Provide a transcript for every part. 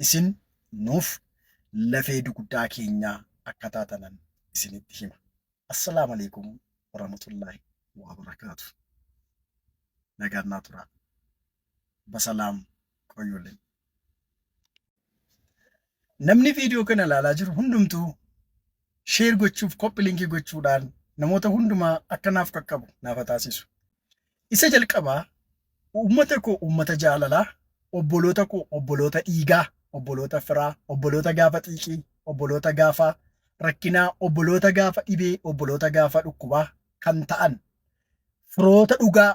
Isin nuuf lafee dugdaa keenyaa akka taatanan isinitti hima. Assalaamu Aleykum Warahmatullaahi Wabarakaatu. Nagaan naa turaa. Basalaam qoyyuulin. Namni viidiyoo kana ilaalaa jiru hundumtuu sheer gochuuf koppi linkii gochuudhaan namoota hundumaa akka naaf qaqqabu naaf haa taasisu. Isa jalqabaa uummata koo uummata jaalalaa, obboloota koo obboloota dhiigaa, obboloota firaa, obboloota gaafa xiiqii, obboloota gaafa rakkinaa, obboloota gaafa dhibee, obboloota gaafa dhukkubaa kan ta'an firoota dhugaa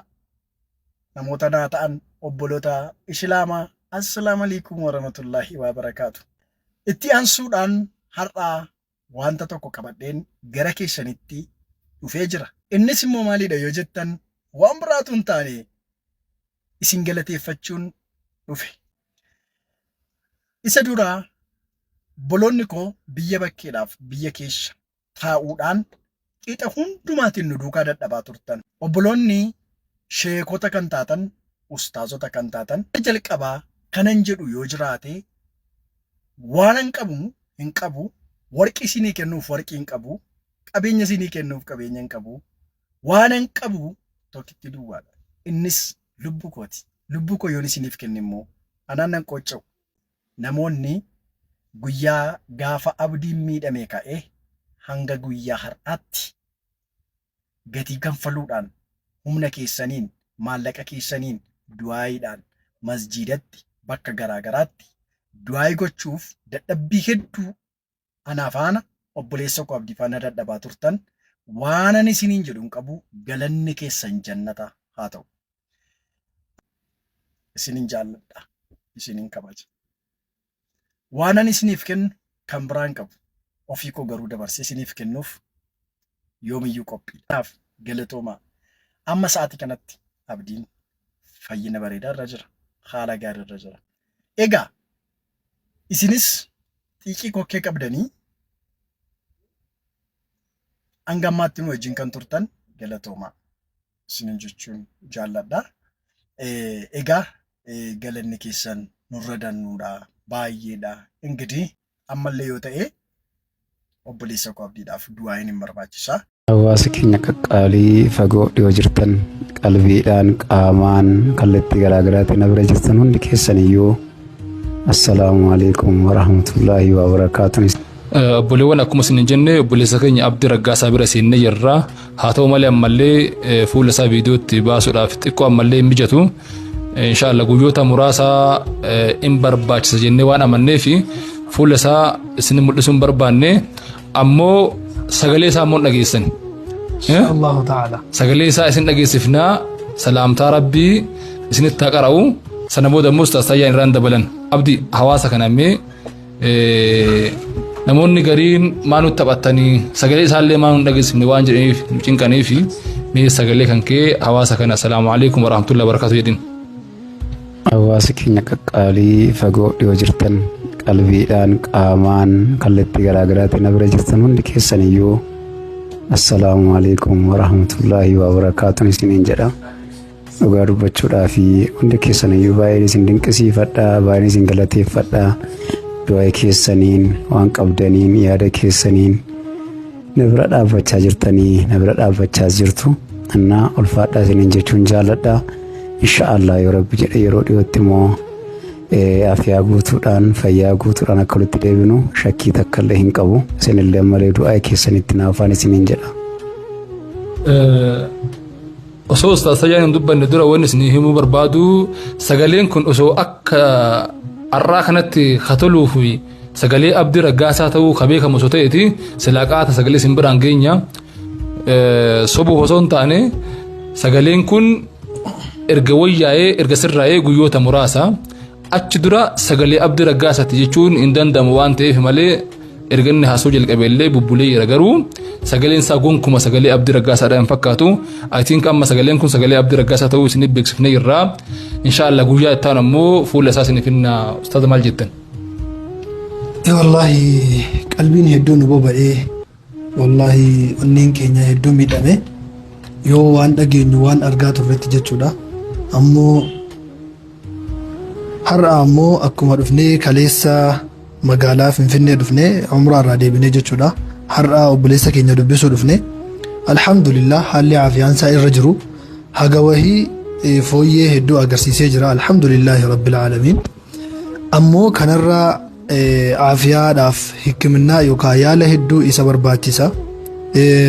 namoota naa ta'an obboloota Islaamaa assalaamu alaikum warahmatullaahi wabarakaatu. Itti aansuudhaan har'aa wanta tokko qabadheen gara keessanitti dhufee jira. Innis immoo maalidha yoo jettan waan biraatu hin taane isin galateeffachuun dhufe. Isa duraa obboloonni koo biyya bakkeedhaaf biyya keessa taa'uudhaan qixa hundumaatiin nu duukaa dadhabaa turtan. Obboloonni sheekota kan taatan, ustaazota kan taatan, jalqabaa kanan jedhu yoo jiraate waanan qabu hin qabu, warqii isinii kennuuf warqii hin qabu, qabeenya isinii kennuuf qabeenya hin qabu, waanan qabu tokkitti duwwaadha. Innis lubbuu kooti. Lubbuu koo yoon isiniif kenne immoo anaan nan qoocca'u. Namoonni guyyaa gaafa Abdiin miidhamee ka'ee hanga guyyaa har'aatti gatii kanfaluudhaan humna keessaniin, maallaqa keessaniin, du'aayiidhaan masjiidatti bakka garaa garaatti du'aayii gochuuf dadhabbii hedduu anaa faana obboleessa koo Abdii faana dadhabaa turtan waanan isiniin jedhu hin qabu galanni keessan jannata haa ta'u. Isinin jaalladha. Isinin kabaja. Waanan isiniif kennu kan biraa hin qabu. Ofii koo garuu dabarsee isiniif kennuuf yoomiyyuu qophiidha. Kanaaf galatoomaa. Amma sa'aatii kanatti Abdiin fayyina bareedaa irra jira. Haala gaarii irra jira. Egaa isinis xiiqii kokkee qabdanii hanga ammaatti nu wajjin kan turtan galatoomaa. Isinin jechuun jaalladha. Egaa galanni keessan nurra dannuudha baay'eedha. Ingidihi ammallee yoo ta'e obboleessa koo Abdiidhaaf du'aayin hin barbaachisa. Hawaasa keenya qaqqaalii fagoo dhiyoo jirtan qalbiidhaan qaamaan kallattii garaa garaatiin na bira jirtan hundi keessaniyyuu assalaamu alaikum warahmatullaahi wabarakaatuun. Obboleewwan akkuma isin jenne obboleessa keenya Abdii Raggaasaa bira seennee jirra. Haa ta'u malee ammallee fuula isaa viidiyootti baasuudhaaf xiqqoo ammallee hin mijatu. Inshaallah guyyoota muraasa hin barbaachisa jennee waan amanneef fuula isaa isin mul'isuu hin barbaanne ammoo sagalee isaa immoo hin dhageessan. Allahu ta'ala. Sagalee isaa isin dhageessifnaa salaamtaa rabbii isinitti haa qara'u sana booda immoo ustaas Taayyaan irraan dabalan. Abdi hawaasa kana mee Namoonni gariin maa nutti taphattanii sagalee isaallee maa nu dhageessifne waan jedhaniif nu cinqaniif mee sagalee kan kee hawaasa kana assalaamu alaikum warahmatullahi wabarakatuh jedhin. Hawaasa keenya qaqqaalii fagoo dhiyoo jirtan qalbiidhaan qaamaan kallattii garaa garaatiin na bira jirtan hundi keessaniyyuu assalaamu alaikum warahmatullaahi wabarakaatuun isiniin jedha. Dhugaa dubbachuudhaa fi hundi keessaniyyuu baay'een isin dinqisiifadha, baay'een isin galateeffadha. Du'aa keessaniin, waan qabdaniin, yaada keessaniin na bira dhaabbachaa jirtanii, na bira dhaabbachaas jirtu. Innaa ulfaadhaa isiniin jechuun jaalladha. Insha Allah yoo Rabbi jedhe yeroo dhiyootti immoo afiyaa guutuudhaan, fayyaa guutuudhaan akka walitti deebinu shakkii takka illee hin qabu. Isinillee ammallee du'aa keessanitti naafaan isiniin jedha. Osoo Ustaaz Sayyaan hin dubbanne dura wanni isinii himuu barbaadu sagaleen kun osoo akka har'aa kanatti ka toluu fi sagalee Abdii Raggaasaa ta'uu ka beekamu osoo ta'eeti silaa qaata sagalee isin biraan geenya. Sobuuf osoo hin taane sagaleen kun erga wayyaa'ee erga sirraa'ee guyyoota muraasa achi dura sagalee Abdii Raggaasaati jechuun hin danda'amu waan ta'eef malee erga inni haasoo jalqabe illee bubbulee jira garuu sagaleen isaa gonkuma sagalee Abdii Raggaasaadha hin fakkaatu. I think amma sagaleen kun sagalee Abdii Raggaasaa ta'uu isiniif beeksifnee jirra. Inshaallah guyyaa itti aanu ammoo fuula isaa isiniif hinna ustaaza maal jettan? Ee wallaahi qalbiin hedduu nu boba'ee wallaahi onneen keenya hedduu miidhame yoo waan dhageenyu waan argaa turretti jechuudha. Ammoo Har'a ammoo akkuma dhufnee kaleessa magaalaa Finfinnee dhufnee umraa irraa deebinee jechuudha. Har'a obboleessa keenya dubbisuu dhufne. Alhamdulillah haalli aafiyaan isaa irra jiru haga wahii fooyyee hedduu agarsiisee jira. Alhamdulillahi rabbil aalamiin. Ammoo kanarra aafiyaadhaaf hikiminnaa yookaan yaala hedduu isa barbaachisa.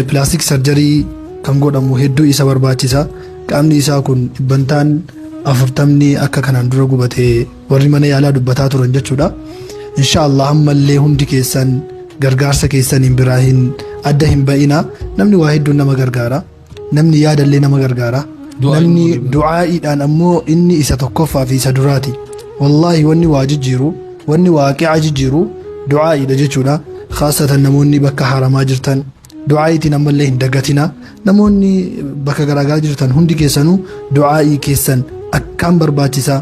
Plastic surgery kan godhamu hedduu isa barbaachisa. Qaamni isaa kun dhibbantaan 40 akka kanaan dura gubate warri mana yaalaa dubbataa turan jechuudha. Inshaallah ammallee hundi keessan gargaarsa keessaniin biraa hin adda hin ba'ina. Namni waa hedduun nama gargaara. Namni yaadallee nama gargaara. Namni du'aa'iidhaan ammoo inni isa tokkoffaa fi isa duraati. Wallaahi wanni waa jijjiiru, wanni waaqi'a jijjiiru du'aa'iidha jechuudha. Khaasatan namoonni bakka haramaa jirtan du'aa'iitiin ammallee hin dagatina. Namoonni bakka garaagaraa jirtan hundi keessanuu du'aa'ii keessan akkaan barbaachisaa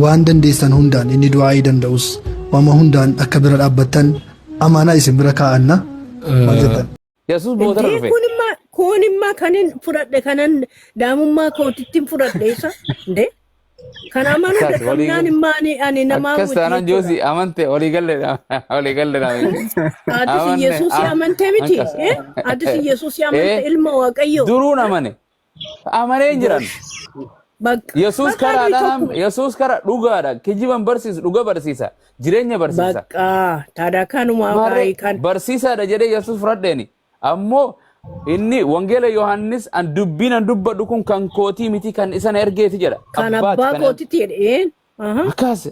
waan dandeessan hundaan inni du'aa'ii danda'us waama hundaan akka bira dhaabbattan amaanaa isin bira kaa'anna. Maal jettan? Yesuus boodarra Indee dhufe. kun immaa kun immaa kanin fudhadhe kanan daa'imummaa kootittiin fudhadhe isa. Indee kan amanuu Akkas walii dadhabnaan immaa ani namaa akkas miti taanaan jechuudha. Joosii amante walii galleedha walii galleedha. Atis Amanne Yesuusii amantee miti. akkas. Eh? Atis Yesuusii amante ilma Waaqayyoo. Duruun amane amanee hin jiran. Bakka Yesuus bakka nuyi karaadhaan tokko. Yesuus karaa dhugaadha. Kijiban barsiisu dhuga barsiisa. Jireenya barsiisa. Bakka taadaa kanumaa Maarree kaayii kan. barsiisaadha jedhee Yesuus fudhadheeni. Ammoo inni wangeela Yohaannis an dubbiin an dubbadhu kun kan kootii miti kan isa na ergeeti jedha. Kan Abbaati abbaa kan kootitti jedheen. Aha. akkas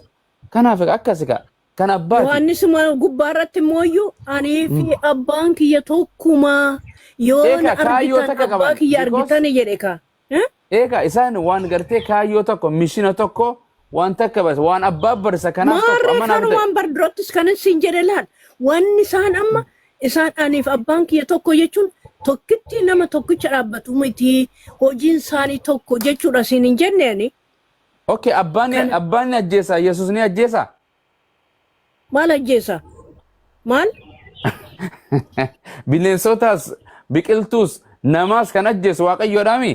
kanaaf akkas ka kan abbaati. Yohaannis gubbaa irratti immoo iyyuu anii fi abbaan kiyya tokkuma yoo na Eeka kaayyoo argitan takka abbaa qaban. kiyya Because argitan jedhe ka. Eh? Eeka isaan waan gartee kaayyoo tokko mishina tokko waan takka barisa waan abbaa barisa kanaaf tokko Maarree amma naaf ta'e. kanumaan bar durattis kanan siin jedhe laal. Wanni isaan amma isaan aniif abbaan kiyya tokko jechuun tokkitti nama tokkicha dhaabbatu miti hojiin isaanii tokko jechuudha siin hin jenne ani. Okay abbaan Kana abbaan ni ajjeesa Yesuus ni ajjeesa. maal ajjeesa? Maal? Bineensotaas biqiltuus namaas kan ajjeesu waaqayyoodhaami.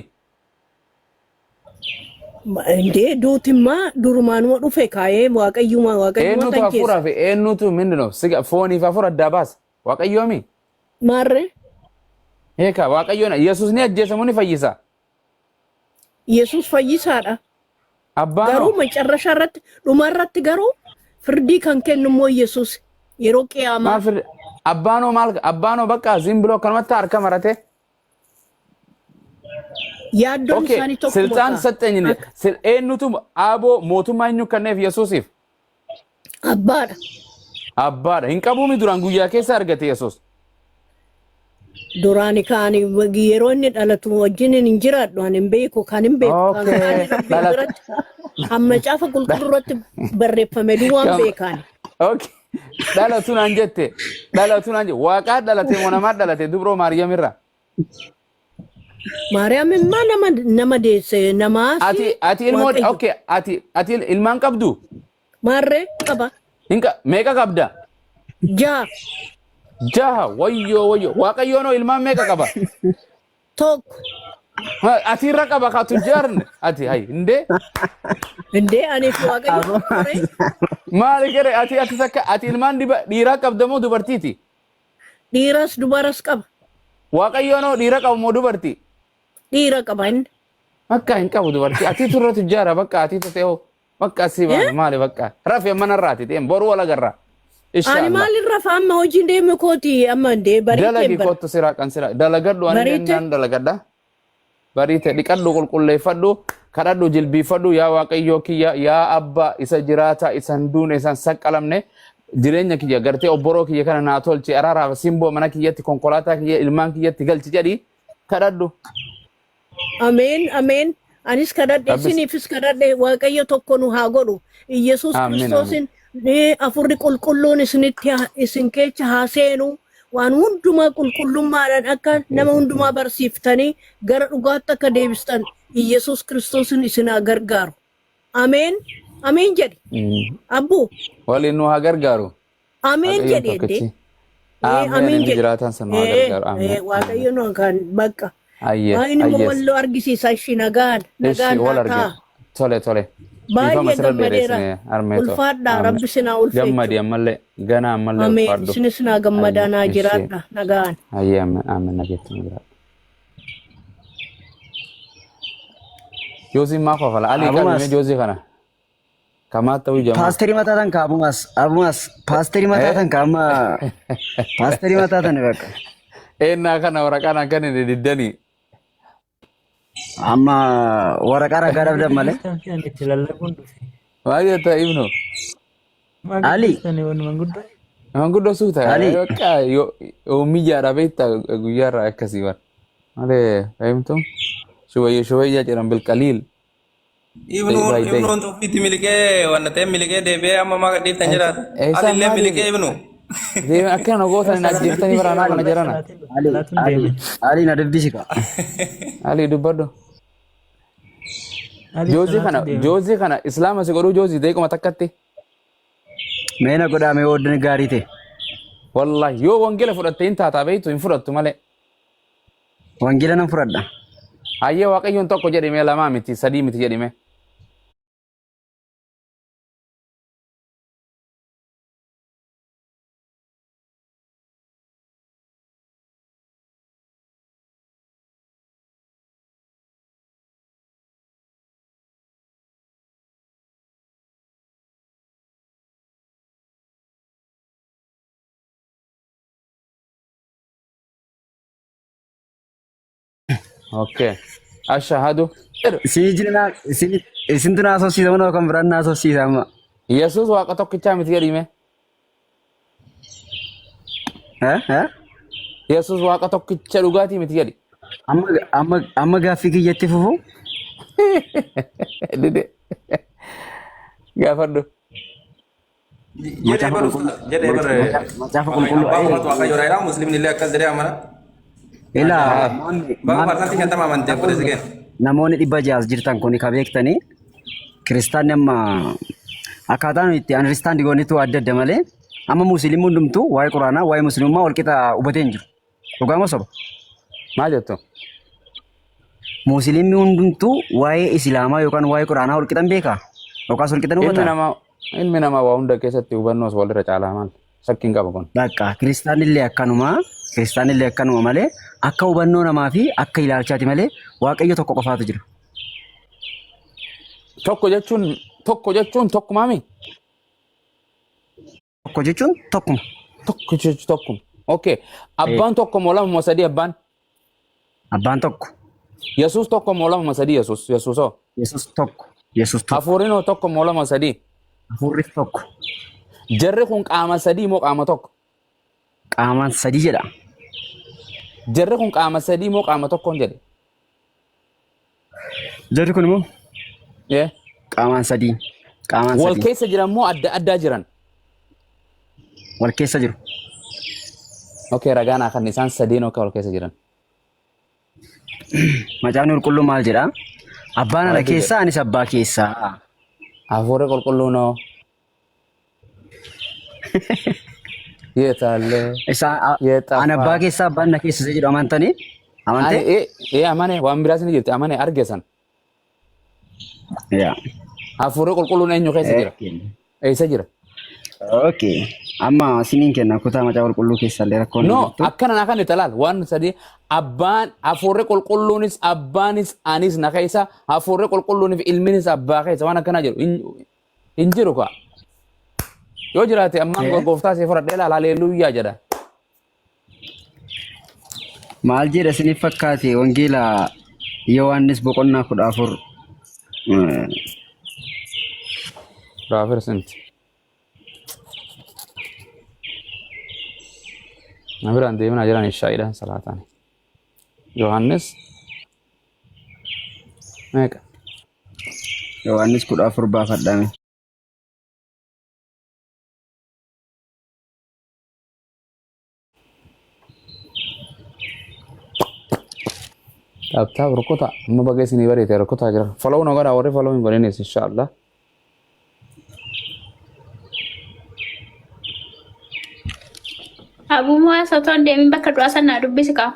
Indee duutimmaa durumaanuma dhufe kaayee waaqayyuma waaqayyuma Eenyutu ajjeesa. hafuuraa fi eenyutu mindino siga fooniif hafuura addaa baasa waaqayyoomi. Maarree Eeka waaqayyoon Yesuus ni ajjeesa moo ni fayyisa? Yesuus fayyisaadha. Abbaan Garuu hoo? macarrashaa irratti dhuma irratti garuu firdii kan kennu immoo Yesuus yeroo qiyaamaa. Maal firdi? Abbaan hoo maal? Abbaan hoo bakka zim biloo akkanumatti harka marate. Yaaddoon Okay, isaanii tokkuma silxaan ta'a. saxxeenyi Akka eenyutu aaboo mootummaa eenyu kenneef Yesuusiif? abbaadha. Abbaadha. Hin qabuumi duraan guyyaa keessa argate Yesuus. Duraan kan yeroo inni dhalatu wajjin hin jiraadhu ani hin beeku kan hin beeku kan Okay. qaalii rabbii Dhalate. biratti kan macaafa qulqulluu irratti barreeffame duwwaan beekaan. Okay. Dhalatu naan jette. Dhalatu naan jette. Waaqaa dhalate moo namaa dhalate dubroo Maariyaam irraa. Maariyaam immoo nama nama deesse namaas Ati ati ilmoo waaqayyo. okay ati ati ilmaan qabdu? Maarree qaba. Hin meeqa qabda? 6. Jaha wayyoo wayyoo waaqayyoon hoo ilmaan meeqa qaba? 1. Ha, ati irra qaba ka tujjaarne ati hay indee Indee ani fi waaqayyo tokko ree. maali gare ati ati takka ati ilmaan dhiiraa qabda moo dubartiiti? Dhiiras dubaras qaba. Waaqayyoon hoo dhiira qaba moo dubartii? Dhiira qaba inni. Bakka hin qabu dubartii. Ati turre tujjaara bakka ati ta'e hoo. Bakka asii baana maali bakka. Rafi amma narraati deem boru wal agarra. Ani Inshaallah. maalin rafa amma hojiin deeme kooti amma indee bariiteen Dalagi bara. kottu siraa kan siraa. Dalagadhu ani Bariite. naan dalagadha. Bariite dhiqadhu qulqulleeffadhu kadhadhu jilbiifadhu yaa waaqayyoo kiyya yaa abba isa jiraata isa hin duune isa hin saqqalamne jireenya kiyya gartee obboroo kiyya kana naa tolchi araaraaf simboo mana kiyyatti konkolaataa kiyya ilmaan kiyyatti galchi jedhi kadhadhu. Ameen ameen. Anis kadhadhe Rabbis isiniifis kadhadhe Waaqayyo tokko nu haa godhu. Iyyasuus Amiin amiin. Kiristoosin afurri qulqulluun isinitti isin keessa haa seenu. Waan hundumaa qulqullummaadhaan akka nama hundumaa barsiiftanii gara dhugaatti akka deebistan Iyyasuus Kiristoosin isin haa gargaaru. Ameen ameen jedhi. Abbuu Waliin nu haa gargaaru. ameen Waaqayyoon jedhi eddee. tokkichi. Ee, Ameen ameen inni jedhi. jiraataan sun nu haa Ee, gargaaru. Ameen. ee, Waaqayyo nu kan bakka. Ayyee Inni immoo ayyee. walloo argisiisa ishii nagaan Ishi nagaan wal naa argina. ta'a. Tole tole. Dhiifama Baay'ee sirra gammadeera. dheeresine harmeetoo. Ulfaadhaa rabbi sinaa ulfeechu. Gammadi ammallee ganaa ammallee Ameen. ulfaadhu. Isinis naa gammadaa naa Ayyee, jiraadha nagaan. Ayyee ameen ameen nageetti nu jiraadha. Joosiin maa kofala? Alii Abumas. qabime joosii kana. Kamaa ta'uu jamaa. Paasterii mataa tan ka abumas abumas paasterii mataa tan ka amma paasterii mataa tan bakka. Eenaa kana waraqaan akkan hin diddanii. Amma waraqaa ragaa dhabdan malee. Kan itti lallabuun dhufe. Maal jetta Ibnu? Maal Ali. gaggeessitanii wanni manguddoo? Manguddoo suuta. Ali. Bakka yoo mijaadha beektaa guyyaarraa akkasii bara. Malee fayyimtu shuwayya shuwayya jedhan bilqaliil. Ibnuun Day by day. ibnuun ofiitti miliqee wanna ta'e miliqee deebi'ee amma maa gadhiiftan jiraata. Eessaan Alillee maali? miliqee ibnu. Deemen akkana goota hin ajjeeftanii bara anaa kana jedhana. Ali Salaatuun Ali deeme. Ali na dubbisi ka. Ali dubbadhu. Ali Joozii kana salaatuun deeme. joozii kana islaama si godhuu joozii deequma takkatti. Mee na godhaa mee oddni gaarii ta'e. Wallahi yoo wangeela fudhatte hin taataa beektu hin fudhattu malee. Wangeela nan fudhadha. Hayyee waaqayyoon tokko jedhime lamaa miti sadii miti jedhime. Okay. Ashahadu. Isin ijji na isin isintu na haasofsiisa mana kan biraan na haasofsiisa amma. Yesuus waaqa tokkichaa miti jedhime. Eh eh Yesuus waaqa tokkicha dhugaatii miti jedhi. Amma amma amma gaaffii kiyyatti fufu. Dide. Gaafadhu. Jedhee Macaafa bar qulqulluu jedhee bar macaafa qulqulluu abbaa qofatu waaqayyo dha jedha muslimni illee akkas jedhee amana. Ilaa maammi Baga maammi parsantii 50 amantee fudhe si kenna. namoonni 600 as jirtan kun ka beektanii kiristaanni amma akkaataa nuyi itti understand goonitu adda adda malee amma musliimni hundumtuu waa'ee quraanaa waa'ee musliimummaa wal qixa hubatee hin jiru. Dhugaa moo soba? Maal jettu? Musliimni hundumtuu waa'ee islaamaa yookaan waa'ee quraanaa wal qixa hin beekaa? Yookaas wal qixa ni Ilmi hubataa? namaa ilmi namaa waa hunda keessatti hubannoos walirra caalaa maal? Shakkiin qaba kun. Bakka kiristaanillee akkanuma kiristaanillee akkanuma malee akka hubannoo namaa fi akka ilaalchaati malee waaqayyo tokko qofaatu jira. Tokko jechuun tokko jechuun tokkumaami? Tokko jechuun tokkuma. Tokko jechuun tokkuma. Okay. Abbaan tokko moo lama moo sadii abbaan? Abbaan tokko. Yesuus tokko moo lama moo sadii Yesuus? Yesuusoo? Yesuus tokko. Yesuus tokko. Hafuurri hoo tokko moo lama moo sadii? Hafuurri tokko. Jarri kun qaama sadii moo qaama tokko? Qaamaan sadii jedha. Jarri kun qaama sadii moo qaama tokkoon jedhe? Jarri kun immoo Ee. qaamaan sadii. Qaamaan Wal sadii. keessa jiran moo adda addaa jiran? Wal keessa jiru. Okay, ragaa naa kan isaan sadeen akka wal keessa jiran. Macaafni qulqulluu maal jedha? Abbaan ana Maaltu jedha? keessaa anis abbaa keessaa. Hafuurri qulqulluun hoo? Yeetaallee. Isaa Yeexafaa. an abbaa keessaa abbaan na keessa isa jedhu amantanii? Ani Amantee? ee ee amane waan biraas ni jirti amane arge san. Yaa. Hafuurri qulqulluun eenyu keessa jira? Eessa jira? Okay. Amma isiniin kenna kutaa macaafa qulqulluu keessallee rakkoon hin No, jirtu. akkana naa kan itti laal waan sadii abbaan hafuurri qulqulluunis abbaanis anis na keessa hafuurri qulqulluunif ilminis abbaa keessa waan akkanaa jedhu hin hin jiru kaa. Yoo jiraate ammaan gooftaa see fudhadhee laal haleeluyyaa jedha. Maal jedha isiniif fakkaate wangeela Yohaannis boqonnaa 14 Raafir sinti. Na biraan deeminaa jiran ishaa'iidhaan salaataan. Yohaannis meeqa? Yohaannis 14 baafadhaame. Taaptaap rukuta amma baga isinii bareete rukutaa jira. Follow na godhaa warri follow hin godhinis inshallah. Abumaa osoo hin deemin bakka du'aa sana dubbisi kaa.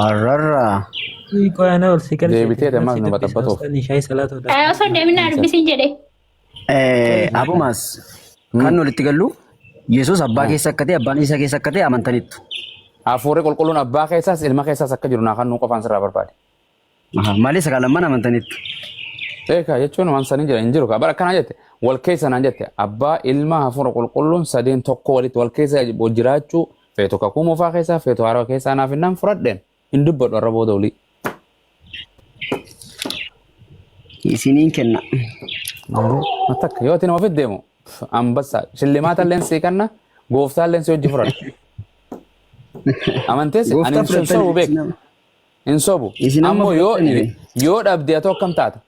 Arrarra. Qo'annaa ol si galchee Deebitee ammas nu baxabbatuuf. Shaayii salaatuudhaaf. Osoo hin deemin naa dubbisiin jedhe. Abumaas kan walitti gallu Yesuus abbaa keessa akka ta'e abbaan isa keessa akka ta'e amantanittu. Hafuurri qulqulluun abbaa keessaas ilma keessaas akka jiru naa kan nuu qofaan sirraa barbaade. Malee sagal lamman amantanittu. Eekaa jechuun waan sanii jira hin jiru kaa bara akkanaa jette wal keessa naan jette abbaa ilma hafuura qulqulluun sadeen tokko walitti wal keessa jiraachuu feetu kakuu moofaa keessaa feetu haaraa keessaa naaf hinnaan fudhadheen hin dubbadhu har'a booda olii. Isiniin kenna. Takka yoo ati nama ofitti deemu ambassa shillimaata illeen sii kanna gooftaa illeen si hojii fudhadha. Amantees ani Gooftaa hin sobu beek fudhattanii hin sobu isin amma ammoo yoo fudhattanii yoo dhabde atoo akkam taata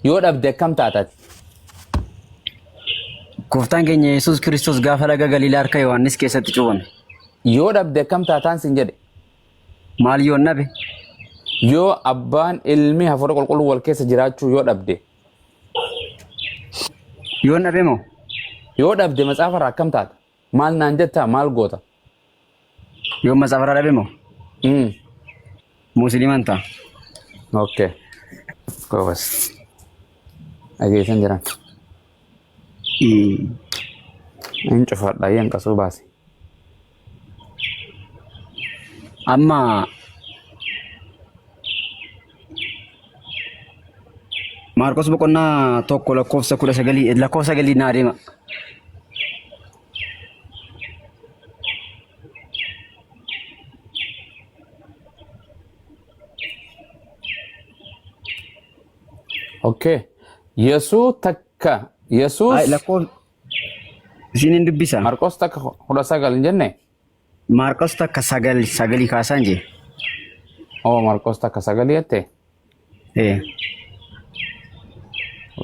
yoo dhabde akkam taata ati? Gooftaan keenya Yesuus Kiristoos gaafa laga Galiilaa harka Yohaannis keessatti cuuphame. Yoo dhabde akkam taataan sin jedhe. Maal yoon dhabe? Yoo abbaan ilmi hafuura qulqulluu wal keessa jiraachuu yoo dhabde. Yoon dhabe moo? Yoo dhabde macaafa irraa akkam taata? Maal naan jettaa maal goota? Yoo macaafa irraa dhabe moo? Musliiman ta'a. Okay. Goobas. Dhageessan jiran. Hin cufadha hin qasuu baasi. Amma Maarqos boqonnaa 1 lakkoofsa 19 lakkoofsa 9 naa deema. Okay. Yesuu takka Yesuus. Ay, lakkoofsa isiniin dubbisa. Maarqos 1 19 hin jenne? Maarqos 1 9 9 kaasaan jee. Oh, Maarqos 1 9 jette? Ee.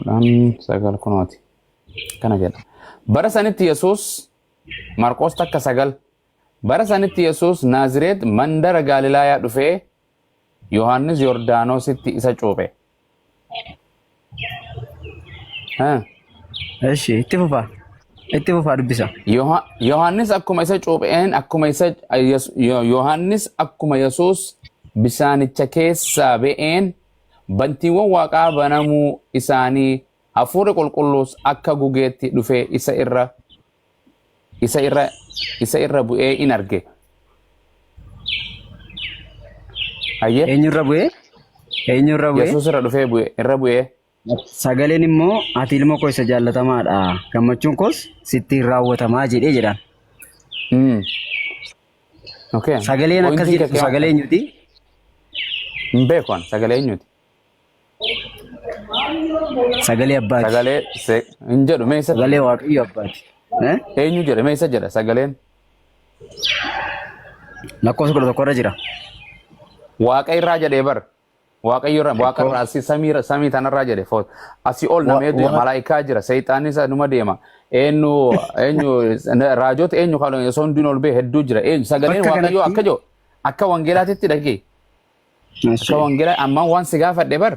19 kunooti. Kana jedha. Bara sanitti Yesuus Maarqos 1 9 bara sanitti Yesuus Naazireet mandara Gaalilaayaa dhufee Yohaannis Yordaanositti isa cuuphe. Ha. Eshi itti fufaa. Itti fufaa dubbisa. Yohaannis akkuma isa cuupheen akkuma isa Yohaannis akkuma Yesuus bisaanicha keessaa ba'een bantiiwwan waaqaa banamuu isaanii hafuurri qulqulluus akka gugeetti dhufee isa irra bu'ee in arge. Hayyee. Eenyurra bu'ee? Eenyurra bu'ee? Yesuus irra dhufee bu'e irra bu'ee. Sagaleen immoo ati ilma koo isa jaallatamaadha. Gammachuun koos sitti raawwatamaa jedhee jedhaan. Okay. Sagaleen akkas Pointiin jedhu kee sagalee eenyuti? Hin beeku ani sagalee eenyuti? Sagalee abbaati. Sagalee hin jedhu mee isa Sagalee Waaqayyo abbaati. Eh? Eenyu jedhe mee isa jedha sagaleen? Lakkoofsa 11 irra jira. Waaqa irraa jedhee bar. Waaqayyo irraa waaqa irraa asii samii samii tanarraa jedhe asii ol nama hedduu malaayikaa jira seexaannis numa deema eenyu eenyu raajota eenyu kan osoo hundiin ol ba'e hedduu jira eenyu sagaleen Bakka Waaqayyo kanatti akka jiru akka wangeelaatitti dhagee akka wangeelaa ammaan waan si gaafadhe bar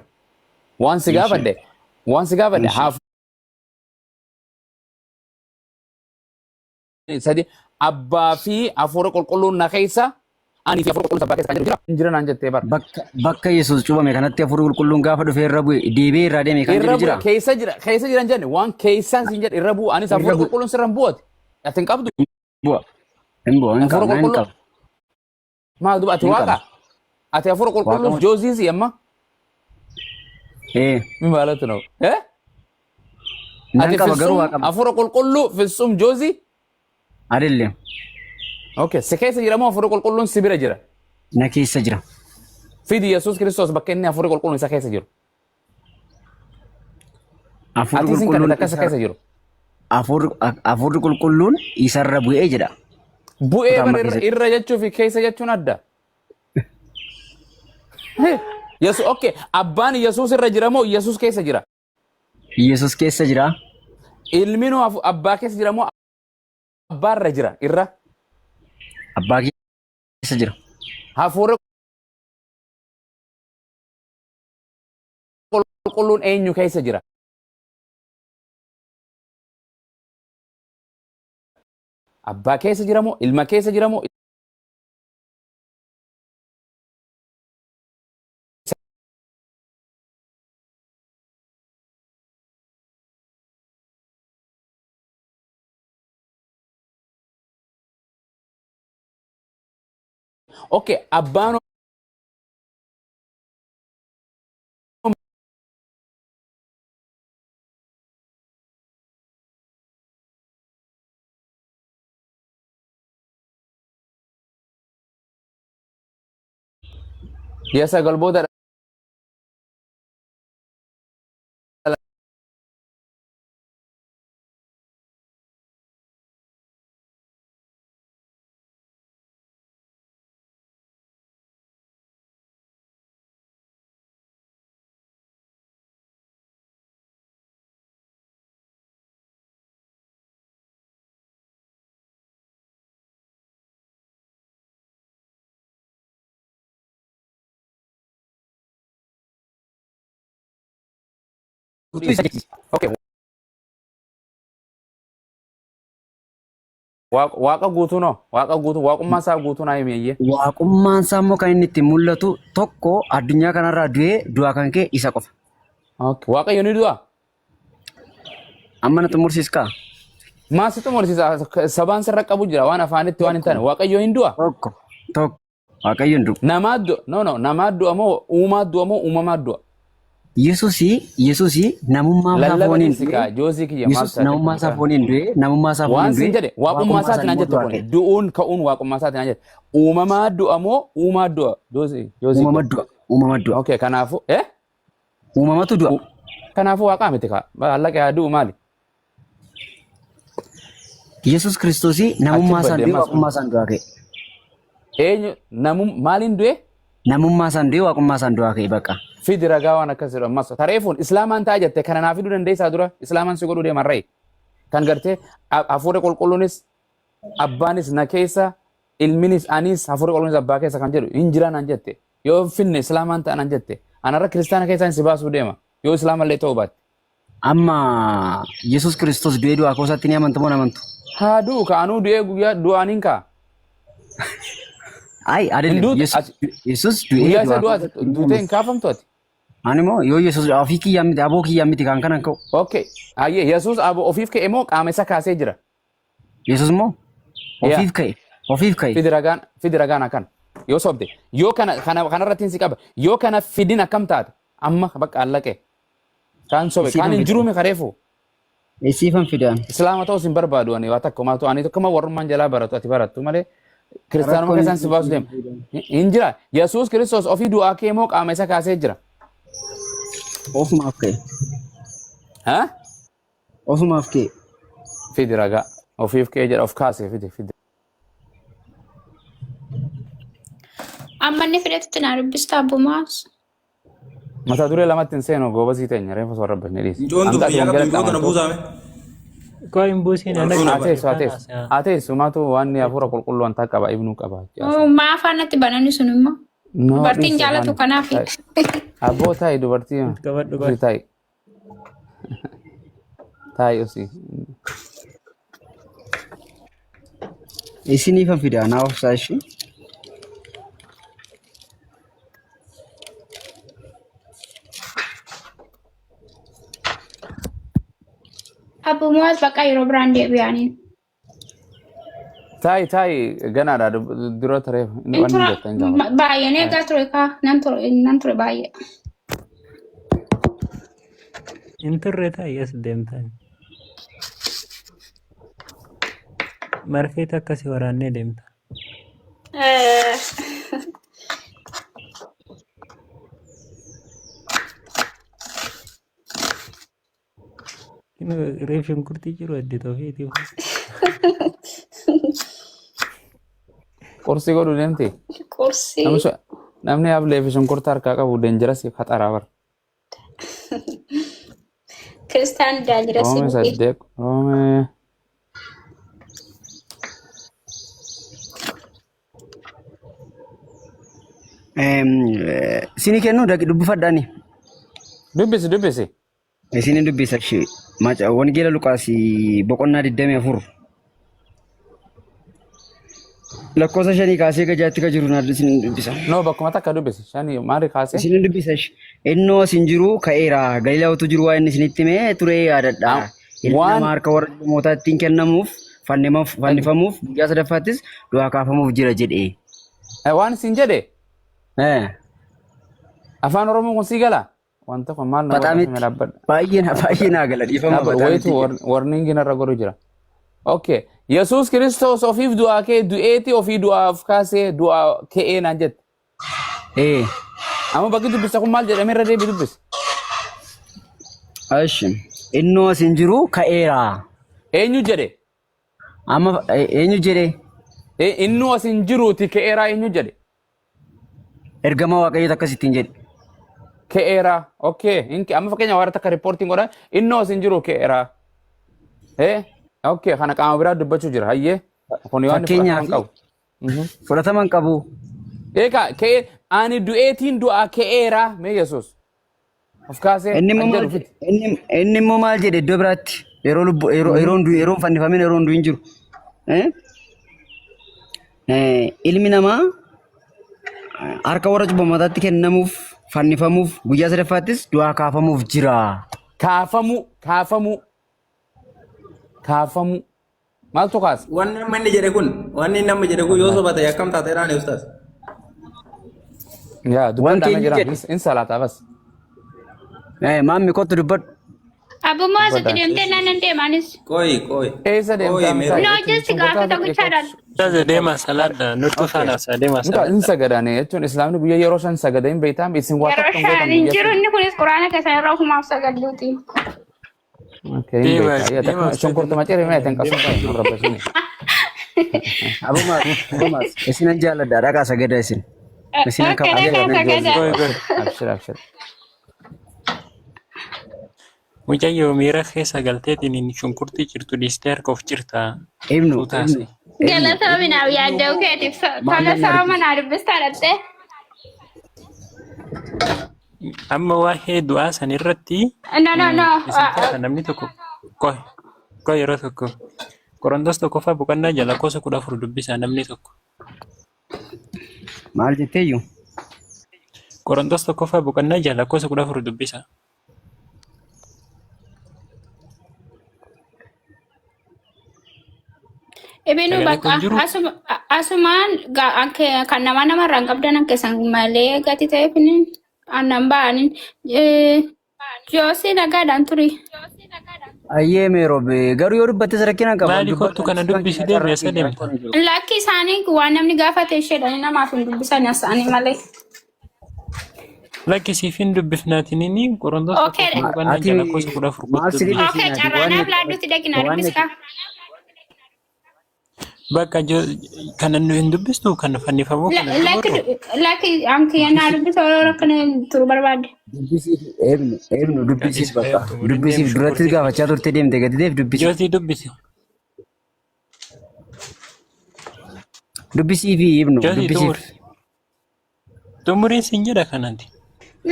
waan si gaafadhe waan si gaafadhe haaf sadi abbaa fi hafuura qulqulluun na keessa ani fi hafuura qulqulluun abbaa keessa kan jiru jira hin jira naan jettee bar. Bakka Yesuus cuuphame kanatti hafuurri qulqulluun gaafa dhufee irra bu'e deebi'ee irraa deeme kan Irra jedhu jira. bu'e keessa jira keessa jiran jenne waan keessaan siin jedhe irra bu'u anis Irra hafuura bu'e. qulqulluun sirra hin bu'ati ati hin qabdu. Bu'a. Hin bu'a hin Hafuura qaba hin qulqulluu qaba. maal duba ati Hin waaqa qaba. ati hafuura Waaqa qulqulluus miti. joosiisi amma Ee. mi maalatu na'u eh Nan ati qaba garuu fitsum waaqa miti. hafuura qulqulluu fitsum joosii. Adillee. Okay, si keessa jira moo hafuurri qulqulluun si bira jira? Na keessa jira. Fidi Yesuus Kiristoos bakka inni hafuurri qulqulluun isa keessa jiru. Hafuurri Ati isin qulqulluun kadhate akka isa keessa jiru. Hafuurri qulqulluun isarra bu'ee jedha. Bu'ee Kutaa bar amma irra, keessatti. irra jechuu fi keessa jechuun adda. Yesuus okay, abbaan Yesuus irra jira moo Yesuus keessa jira? Yesuus keessa jira. Ilmi nuu abbaa keessa jira moo abbaa irra jira? Irra. Abbaa keessa jira. Hafuurri qulqulluun eenyu keessa jira? Abbaa keessa jira moo ilma keessa jira moo Okay, abbaan ji'a 9 booda Okay. Waaqa guutuu noo? Waaqa guutuu waaqummaa isaa guutuu naa himi eeyyee. Waaqummaan isaa immoo kan inni ittiin mul'atu tokko addunyaa kanarraa du'ee du'aa kan ka'e isa qofa. Okay. Waaqayyo ni du'a? Amma na xumursiiskaa? Maa si xumursiisa? Sabaan sirra qabu jira waan afaanitti waan hin taane. Waaqayyo hin du'a? Tokko tokko Waaqayyo hin du'u. Namaa du'a? No no namaa du'a moo uumaa du'a moo uumamaa du'a? Yesuusi namummaa isaa Lallaba fooniin dhiisi du'e kaa joosii kiyya maal Yesuus taate namummaa isaa kun fooniin du'e namummaa isaa Waan fooniin siin du'e jedhe waaqummaa waaqummaa isaatiin isaan naan immoo jette du'aa kun ka'e. du'uun ka'uun waaqummaa isaatiin naan jette. Uumamaa du'a moo uumaa du'a? Joosii joosii Uumama koo. du'a uumama du'a Okay kanaafuu eh uumamatu du'a. Kanaafuu waaqaa miti kaa. Allaqee haa du'u maali? Yesuus Kiristoosii Achi namummaa isaan badde du'e ammas kun. waaqummaa isaan du'aa ka'e. Eenyu namum maaliin du'e? Namummaa isaan du'e waaqummaa isaan du'aa ka'e bakka. Fidi ragaa waan akkas jedhu ammas. Tareefuun islaamaan ta'a jette kana naa fiduu dandeessaa dura islaamaan si godhuu deeman ra'e. Kan gartee hafuurri qulqulluunis abbaanis na keessa ilminis anis hafuurri qulqulluunis abbaa keessa kan jedhu hin jiraa naan jette. Yoo hin finne islaamaan ta'a naan jette. Anarra kiristaana keessaan si baasuu deema. Yoo islaamallee ta'uu baatte. Amma Yesuus Kiristoos du'ee du'aa ka'uu isaatti ni amantu moo hin amantu? Haa du'u ka anuu du'ee guyyaa du'aan hin ka'a. Ay, Hin adelim. duutu Yesuus ati Yesuus du'ee guyyaa isa du'aa du'aa ka'uu isaatti ni duutee hin amantu. kaafamtu ati. Ani immoo yoo Yesuus ofii kiyyaa miti aboo kiyyaa miti kan kanan ka'u. Okay. Hayyee Yesuus aboo ofiif ka'e moo qaama isa kaasee jira? Yesuus immoo Yaa. ofiif ka'e ofiif ka'e. Fidi ragaan fidi ragaan akkana. Yoo sobde yoo kana kana kanarratti si qaba yoo kana fidin akkam taata amma bakka allaqe. Kaan sobe kaan Isiifan hin fida. jiruumi kareefu. Isiifan fidaan. Islaama ta'us hin barbaadu ani waa takka maatu ani tokkuma warrummaan jalaa baratu ati barattu malee kiristaanuma Rakkoon hin keessaan si baasu deema. Hin jira. Yesuus Kiristoos ofii du'aa kee moo qaama isa kaasee jira. Ofumaaf ka'e. Ha? Ofumaaf ka'e. Fidi ragaa. Ofiif ka'ee jedha of kaasee fidi fidi. Amma inni fedhetti naa dubbista abbumaas. Mata duree lamatti hin seenu goobasii teenya reefa osoo rabbifne dhiisi. Incoon tun Hanga ati biyya qabdu wangeelatti incoo tana amantu. buusaame. Koo hin buusin ana Walfuuna Haa teessu haa kan teessu. haasa'aa. Haa teessu maatu waan hafuura qulqulluu wanta qaba ibnuu qaba. Maa afaan natti banani sun immoo. No Dubartiin dhiisi jaalatu afaan. kanaaf. Abboo taa'i dubartii. Qabadhu Usii bara. taa'i. Taa'i usii. Isiniifan fida naa obsaa ishee. Abbumaas bakka yeroo biraan deebi'anii. Taa'i taa'i ganaadha dura tareef inni waan Intura hin jettan gaafata. baay'een eegaa ture kaa nan ture nan ture baay'ee. Hin turre taa'ii as deemtaa. Marfeet akkasii waraannee deemta. Reef shunkurtii jiru adde tofiitiif. Qursii godhu deemti. Qursii. Namni Namni ablee fi shunkurtaa harkaa qabu deenjarasi faxaraa bara. Kiristaan daanjirasii Roomee miti. 8 roomee Isinii kennu dubbifadhaani. Dubbisi dubbisi. Isinin dubbisa ishee. Maca Wangeela Luqaas boqonnaa 24 lakkoofsa 5 kaasee gajaatti ka jiru naan isinin dubbisa. No bakkuma takka dubbisi. Shanii maali kaasee? Isinin dubbisa ishee. Innoo isin jiru ka'eera. Galiilaa utuu jiru waa inni isinitti himee ture yaadadha. Ilmi Waan namaa harka warra mootaa ittiin kennamuuf fannifamuuf guyyaa sadaffaattis du'aa kaafamuuf jira jedhe. Waan siin jedhe. Afaan Oromoo kun sii gala? Wanta kun maal nama Baxaamitti. godhame dhaabbadha. Baay'ee na baay'ee naa gala dhiifama Dhaabbadha. baxaamitti. Wayitu warningi narra godhu jira. Okay. Yesuus Kiristoos ofiif du'aa kee du'eeti ofii du'aaf kaasee du'aa ka'ee naan jette. Ee. Amma bakki dubbisa kun maal jedhamee irra deebi dubbisi. Ashi. Innoo as hin jiru ka'eera. Eenyu jedhe? Amma eenyu jedhe? Innuu as hin jiruuti ka'eeraa eenyu jedhe? Ergama Waaqayyooti akkas ittiin jedhe. Ka'eera. Okay. Amma fakkeenya warra takka riippoortiin godhan innoo as hin jiru ka'eera. Okay. Kana qaama biraa dubbachuu jira. Hayyee. Kun yoo inni Fakkeenyaaf fudhatama hin qabu. Fudhatama hin qabu. Eegaa ka'ee ani du'eetiin du'aa ka'eera mee Yesuus. Of kaasee Inni kan immoo maal jedhu fidi. inni immoo maal jedhe iddoo biraatti yeroo lubbu yeroo yeroo hin du'in yeroo hin fannifamin yeroo hin du'in jiru. Eh? Eh, Ilmi namaa harka warra cubbamootaatti kennamuuf fannifamuuf guyyaa sadaffaattis du'aa kaafamuuf jira. Kaafamuu kaafamuu kaafamuu maaltu kaasa? Wanni amma inni jedhe kun wanni inni amma jedhe kun yoo soba ta'e akkam taate jedhaan ustaas. Yaa Wanti dubbadhaa inni jira jedhe in salaataa bas. Eh, maammi kottu dubbadhu. Abbummaa asitti Dubbadhaa. deemtee naan nan deemaanis. Qoyi qoyi. Eessa Qoyi deemtaa meeroo. No, just gaafa tokkichaadhaan. Ustaaz deemaa salaadha. Nuttu Okay. faana isaa deemaa Muka hin salaadha. sagadane jechuun islaamni guyyaa yeroo shan sagada hin beektaa isin waa Yeroo takka hin gootan shan hin guyyaa jiru shan. inni kunis quraana keessan irra ofumaaf sagalluuti. Okay, hin Deemaa beektaa. Yaa deemaa takka ustaaz shonkortuma nuttu ciree mee faana tan deemaa qasoo jiru. rabba suni. Abumaas abumaas isinan jaalladha dhaqaa sagada isin. Isinan Okay, kabaja dhaqaa sagada. Qoy qoy. Abshir abshir. Mucayyoo miira keessa galteetiin inni shunkurtii cirtu dhiistee harka of cirta. Ibnu Tuutaase. ibnu ibnu Galatoominaaf yaadda'uu keetiif tola maamleen sababa argisiisa. naa dubbistaa dhattee. Amma waa'ee du'aa san irratti No, no, no. isin keessa namni tokko qoy qoy yeroo tokko Qorontos tokkoffaa boqonnaa jala lakkoofsa 14 dubbisaa namni tokko. Maal jetteeyyu? Qorontos tokkoffaa boqonnaa jala lakkoofsa 14 dubbisaa. Ibinu Sagalee bakka kun jiru asumaan kan namaa namarraa hin qabdan akka isaan malee gati ta'eef aannan ba'aniin joosii nagaadhaan turi. Ayyee meeroobe garuu yoo dubbattes rakkina hin qabu. Maali kottu Dubbadhu kana kan dubbisi kiyya deemi carraa eessa kiyya deemta? rakkoon hin jiru. Lakki isaanii waan namni gaafate isheedhaan namaaf hin dubbisan isaanii malee. Lakki siif hin dubbifnaatinini Qorontos Okay, tokkoffaa boqonnaa Ati jala lakkoofsa 14 maal kottu si dubbisi. okay, dhiyeessinaati carraa waan naaf laadduutti dhaqinaa waan dubbiska. Bakka kana nu hin dubbistu kan fannifamuu kana hin Lakki dubarru. lakki anki naa dubbisa yeroo rakkina turu barbaadde. Dubbisiif eebnu eebnu dubbisiif Gadhiisi bakka fayyadamtu waliin deemu dubbisiif durattis shunkurtii. gaafachaa turte deemte gadi deef dubbisiif Jootii dubbisi. dubbisiifi ibnu Jootii dubbisiif. xumuri. Xumuriin siin jedha kanatti.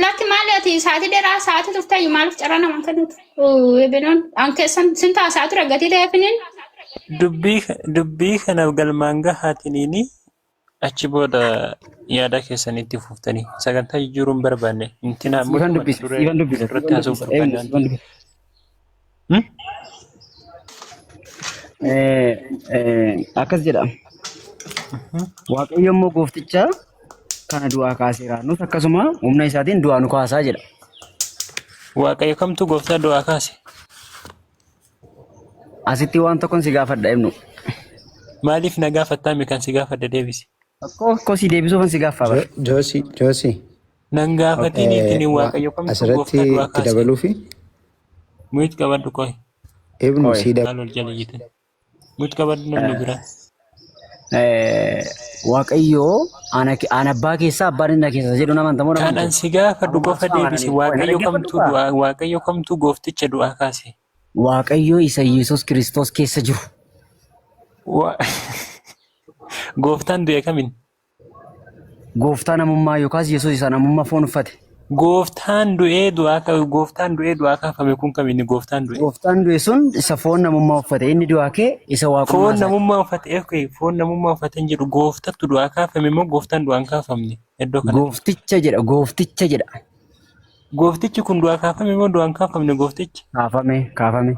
Lakki maali ati sa'aatii dheeraa sa'aatii turtayyu maaliif carraa namaa kennitu? Ebenoon an keessan sin taasaa ture gatii ta'eefiniin. Dubbii dubbii kanaaf galmaan gahaatiniini achi booda yaada keessanitti fuftanii sagantaa jijjiiruu hin barbaanne. Intina ammoo Siifan mata dubbisa duree siifan dubbisa irratti siifan haasa'uu dubbisa eebnu barbaanne waan siifan ta'eef. dubbisa. Eh, eh, Akkas jedha. Waaqayyo immoo goofticha kana du'aa kaaseera. Nus akkasuma humna isaatiin du'aa nu kaasaa jedha. Waaqayyo kamtu gooftaa du'aa kaase? Asitti waan tokkon si gaafadha ibnu. Maaliif na gaafattaa mi kan si gaafadhe deebisi? Akkoo si deebisuufan si gaaffaa bara. Joosi, Joosi, Nan gaafatiin ittiin Waaqayyo kamtu asirratti gooftaa du'aa itti kaase? dabaluufi Muyit qabadhu qoy. ibnu Qoy. sii Maal ol jala jite? Muyit qabadhu namni biraa. Waaqayyo ana ana abbaa keessaa abbaan inni na keessa jedhu nama amantamoo nama Kan an amantu. si gaafadhu Amma qofa maaf deebisi. amananii qoy na Waaqayyo dhaggeeffadhu kamtu kaa. du'aa Waaqayyo kamtu goofticha du'aa kaase? Waaqayyo isa Yesuus Kiristoos keessa jiru. Gooftaan du'e kamin? Gooftaa namummaa yookaas Yesuus isa namummaa foon uffate. Gooftaan du'ee du'aa gooftaan du'ee du'aa kaafame kun kamin gooftaan du'e? Gooftaan du'e sun isa foon namummaa uffate. Inni du'aa kee isa waaqummaa Foon isaati. namummaa uffate okay, foon namummaa uffate hin jedhu gooftattu du'aa kaafame immoo gooftaan du'aan kaafamne iddoo kanatti. Goofticha jedha. Goofticha jedha. Gooftichi kun du'aa kaafame moo du'aan kaafamne gooftichi? Kaafame kaafame.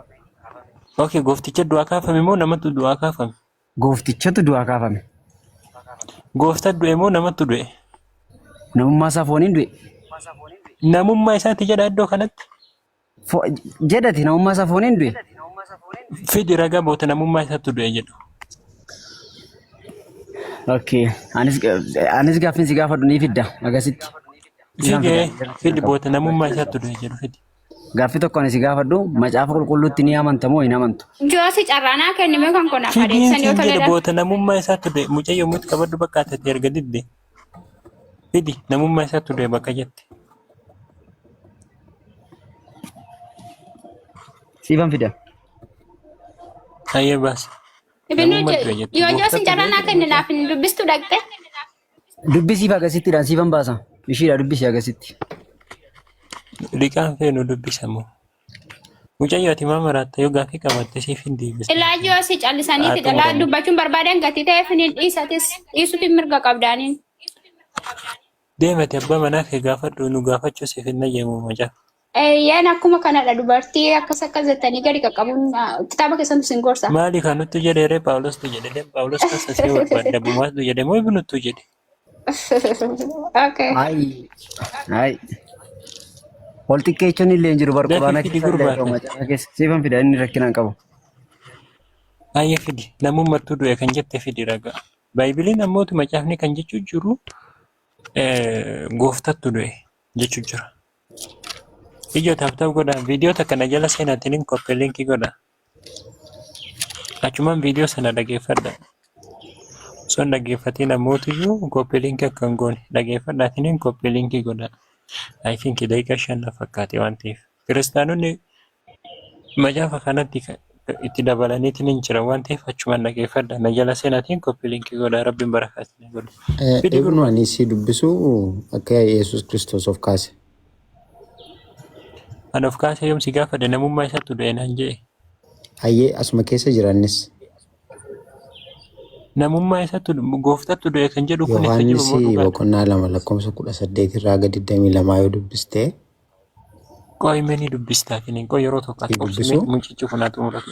Okay, goofticha du'aa kaafame moo namatu du'aa kaafame? Gooftichatu du'aa kaafame. Gooftaa du'e moo namatu du'e? Namummaa isaa fooniin du'e. Namummaa isaati jedha iddoo kanatti. Jedhati namummaa isaa fooniin du'e. Fidi ragaa boota namummaa isaatti du'e jedhu. Okay. Anis anis gaaffin si gaafadhu ni fidda agasitti. Isaan Fidi fida. fidi boota namummaa isaatti du'e jedhu fidi. Gaaffii tokko ani si gaafadhu macaafa qulqulluutti ni amanta moo hin amantu? Joosi carraanaa kennime kan kun Fidiin adeemsan yoo siin jedhe toledha. boota namummaa isaatti du'e mucayyoo mutti qabadhu bakka ati erga didde. Fidi namummaa isaatti du'e bakka jette. Siifan fida. Hayyee baasi. Ibinu Namummaa du'e jette. yoo joosin Gooftaatu du'e carraanaa jedhe kenne mucaan. naaf hin dubbistu dhaqxe. Dubbisiif agasittiidhaan siifan baasa. Ishiidha dubbisi agasitti. Liqaan feenu dubbisamu. Mucayyoo ati maa maraatta yoo gaaffii qabaatte siif hin deebisa. Ilaa joosi callisanii Haa fida. Laa xumuramu. dubbachuun barbaadan gatii ta'eef ni dhiisatis dhiisuutiin mirga qabdaaniin. Deemati abbaa manaa kee gaafadhu nu gaafachuu siif hin nayyamu mucaa. Eeyyeen akkuma kanadha dubartii akkas akkas jettanii gadi qaqqabuun kitaaba keessantu sin gorsa. Maali kan nutti jedhe ree Phaawulostu jedhe deem Phaawulos keessa si barbaadda bumaatu jedhe moo ibnuttu jedhe. Okay. Ayi. Ayi. Ol xiqqeechuun illee hin jiru bar Dafii quraana fidi keessa illee gurbaa ta'u ta'e. macaafa keessa. Siifan fida inni rakkina hin qabu. Baay'ee fidi namummattuu du'e kan jette fidi ragaa. Baaybiliin ammootu macaafni kan jechuu jiru gooftattu du'e jechuu jira. Ijoo taap taap godhaa viidiyoo takka na jala seenaatiin koppii liinkii godha. Achumaan viidiyoo sana dhageeffadha. Osoo hin dhaggeeffatiin ammootuyyuu koppii liinkii akka hin goone dhageeffadhaatiin koppii liinkii godha. I think daqiiqaa 5 na fakkaate waan ta'eef. Kiristaanonni macaafa kanatti itti dabalaniitiin hin jiran waan ta'eef achumaan dhageeffadha. Na jala seenaatiin koppii liinkii godha. Rabbiin barakaa isin godhu. Fidi Ibnu gurba. ani si dubbisu akka Yesuus Kiristoos of kaase. Ani of kaasee yoom si gaafadhe namummaa isaatti du'e naan jedhe. Hayyee asuma keessa jira innis. Namummaa isaatti gooftaatti du'e kan jedhu kun isa Yohaannis jiru moo dhugaadha? boqonnaa 2 lakkoofsa 18 irraa hanga 22 yoo dubbiste Qoy mee ni dubbistaa kiniin qoy yeroo tokko si ati obsi mee dubbisu mucichi kun haa xumuratu.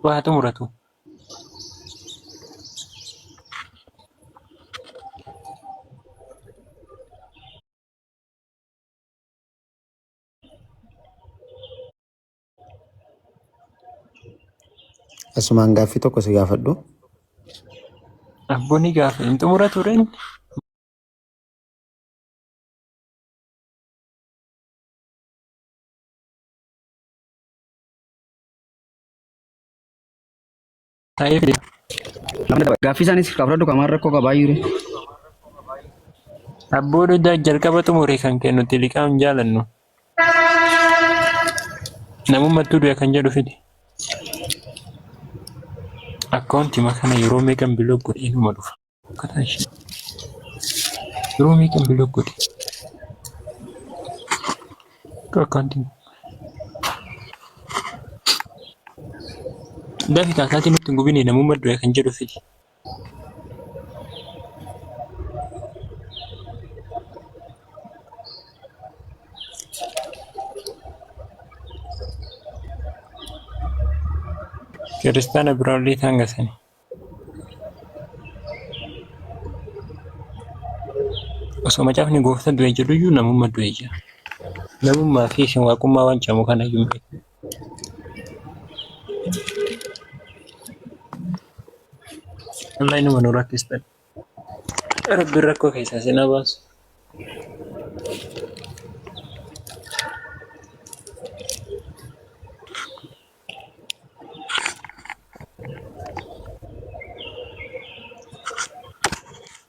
Qoy haa xumuratu. Asumaan gaaffii tokko si gaafadhu. Abboonni gaafa hin xumuratu reen. Taa'ee fide. Gaaffii isaanis fudhadhu qamaan rakkoo qabaa jiru. Abboo duddaa jalqaba xumure kan kennutti liqaa hin jaalannu. Namummattuu du'e kan jedhu fide. Akkaawuntima kana yeroo meeqan bilook godhe inuma dhufa. Akkataa ishee. Yeroo meeqan bilook godhe. Akkaawuntiin. Dafi kaasaatii nutti hin gubine namummaa du'e kan jedhu fidi. Kiristaana biraa olii hangasani. Osoo macaafni gooftaa du'e jedhuyyuu namummaa du'e jira. Namummaa fi isin waaqummaa waan jedhamu kana iyyuu hin beeku. Allah inuma nu rakkistan. Rabbiin rakkoo keessaa isin haa baasu.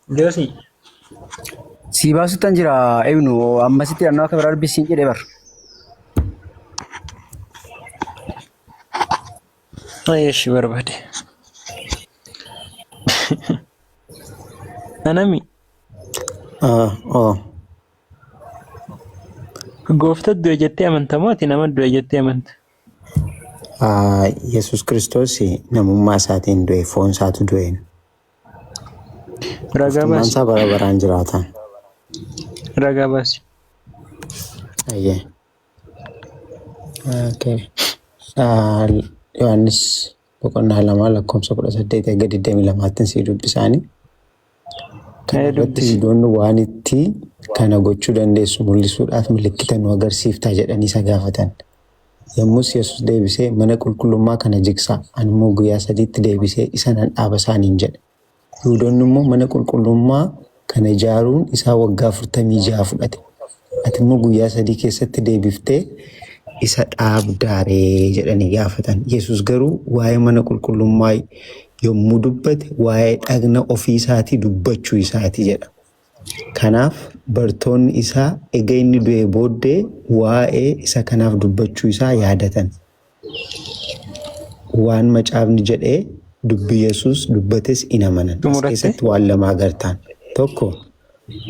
Joosii. Sii baasuttan jira ibnu ammasitti hidhannoo akka biraa dubbisiin jedhe bar. Ayeeshi barbaade. Anami Ah, oh. gooftaa du'e jettee amanta moo ati nama du'e jettee amanta? Ah, Yesuus Kiristoos namummaa isaatiin du'e, foon isaatu du'een. Ragaa Gooftummaan baasi. isaa bara baraan jiraata. Ragaa baasi. Ayyee. Okay. Ah, Yohaannis boqonnaa 2 lakkoofsa 18 hanga 22 sii dubbisaani. Kana Mee irratti dubbisi. Yihudoonni waan itti kana gochuu dandeessu mul'isuudhaaf milikkita nu agarsiiftaa jedhanii isa gaafatan. Yommus Yesus deebisee, Mana qulqullummaa kana jigsaa, ani immoo guyyaa sadiitti deebisee isa nan dhaaba isaaniin jedhe. Yihudoonni immoo, Mana qulqullummaa kana ijaaruun isaa waggaa 46 fudhate, ati immoo guyyaa 3 keessatti deebiftee isa dhaabdaa ree? jedhanii gaafatan. Yesus garuu waa'ee mana qulqullummaa yommuu dubbate waa'ee dhagna ofii isaatii dubbachuu isaati jedha. Kanaaf bartoonni isaa ega inni du'ee booddee waa'ee isa kanaaf dubbachuu isaa yaadatan. Waan macaafni jedhee dubbii Yesuus dubbates in amanan. As Xumuratte? keessatti waan lama agartaan. Tokko